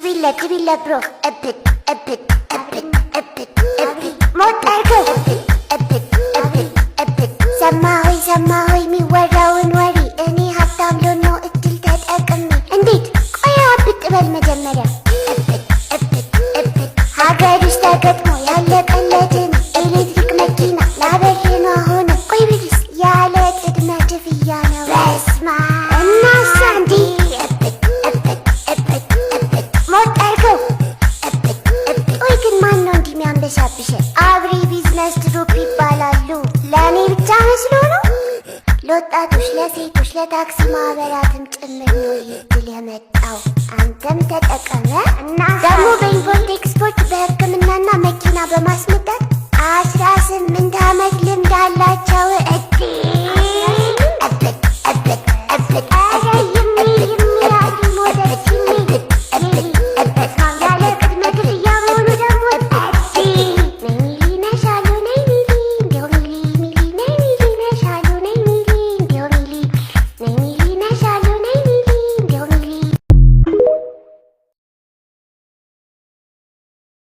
ትቢለ bro እብድ እብድ እብድ እብድ እብድ ሞት አድርገው እብድ እብድ እብድ እብድ። ሰማሆይ ሰማሆይ የሚወራውን ወሬ፣ እኔ ሀብታም ልሆን ነው እድል ተጠቅሜ። እንዴት? ቆይ አብጥ በል መጀመሪያ። እብድ እብድ እብድ። ሀገር ውስጥ ተገጥሞ ያለቀለትን ኤሌክትሪክ መኪና ላበር ነው አሁን። ቆይ ብርስ ያለ ቅድመ ክፍያ ነው። በስመ አብ! እናሳ እንዲ እብድ እብድ እብድ እብድ ሞት አድርገው እብድ እብድ። ቆይ ግን ማን ነው እንዲህ የሚያንበሻብሸን? አብሪ ቢዝነስ ግሩፕ ይባላሉ። ለእኔ ብቻ መስሎ ነው? ለወጣቶች፣ ለሴቶች፣ ለታክሲ ማህበራትም ጭምር ነው ይህ እድል የመጣው። አንተም ተጠቀም።